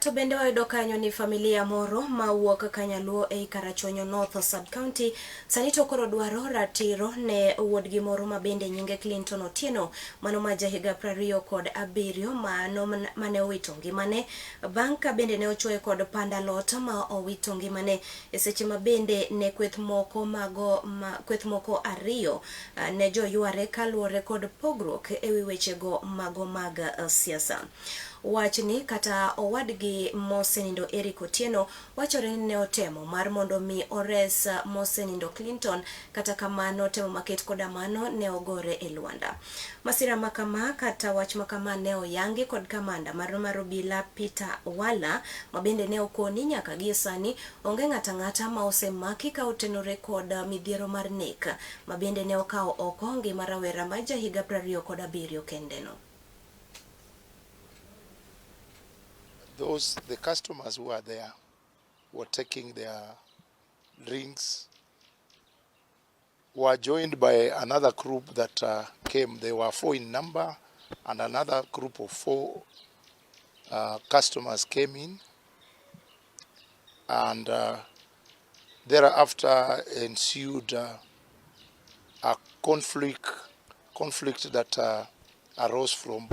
To bende wayudo kanyo ni familia moro ma wuok Kanyaluo ei Karachuonyo North Sub-County sani to koro dwaro ratiro ne wuodgi moro ma bende nyinge Clinton Otieno, mano ma jahiga 27, mano mane owito ngimane bang' ka bende ne ochuoye kod panda lot ma owito ngimane e seche ma bende ne kweth moko mago ma kweth moko ariyo ne joyware kaluwore kod pogruok ewi wechego mago mag siasa. Wachni kata owadgi mosenindo Eric Otieno wachore ni ne otemo mar mondo mi ores mosenindo Clinton, kata kamano temo maket koda mano ne ogore e lwanda. Masira makama kata wach makama ne oyangi kod kamanda mar obila Peter Wala, ma bende ne okoni nyaka gie sani onge ng'ato ang'ata ma osemaki ka otenore kod midhiero mar nek ma bende ne okawo oko ngima rawera ma jahiga 27 kendeno. The customers who are there were taking their drinks, were joined by another group that came. They were 4 in number, and another group of 4 customers came in, and thereafter ensued a conflict that arose from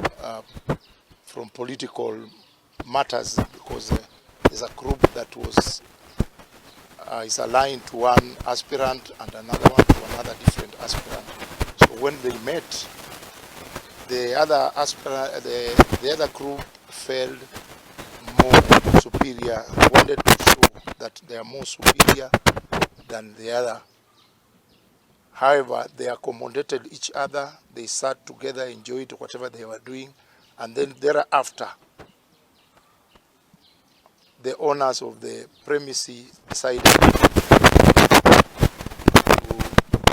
political matters, because there's a group that was is aligned to one aspirant and another one to another different aspirant. So when they met, the other aspirant, the other group felt more superior, wanted to show that they are more superior than the other. However, they accommodated each other, they sat together, enjoyed whatever they were doing, and then thereafter, the owners of the premises decided to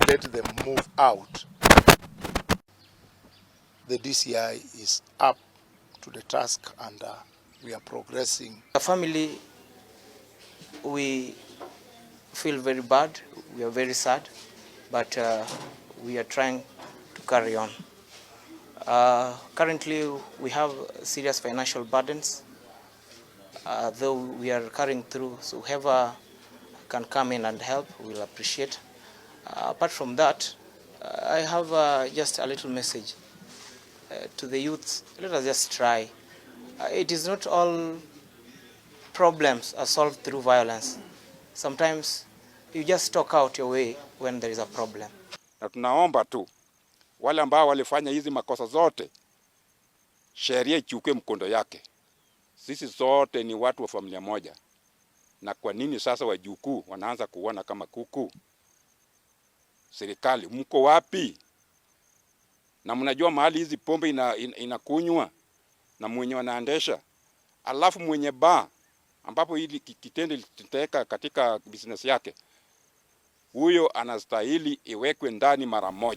let them move out. The DCI is up to the task, and we are progressing. The family, we feel very bad, we are very sad, but we are trying to carry on. Currently, we have serious financial burdens, though we are carrying through, so whoever can come in and help, we'll appreciate. Apart from that, I have just a little message to the youths. Let us just try. It is not all problems are solved through violence. Sometimes you just talk out your way when there is a problem. Na tunaomba tu wale ambao walifanya hizi makosa zote, sheria ichukue mkondo yake. Sisi sote ni watu wa familia moja. Na kwa nini sasa wajukuu wanaanza kuona kama kuku? Serikali mko wapi? Na mnajua mahali hizi pombe inakunywa na mwenye wanaendesha. Alafu mwenye bar ambapo hili kitendo litendeka katika business yake, huyo anastahili iwekwe ndani mara moja.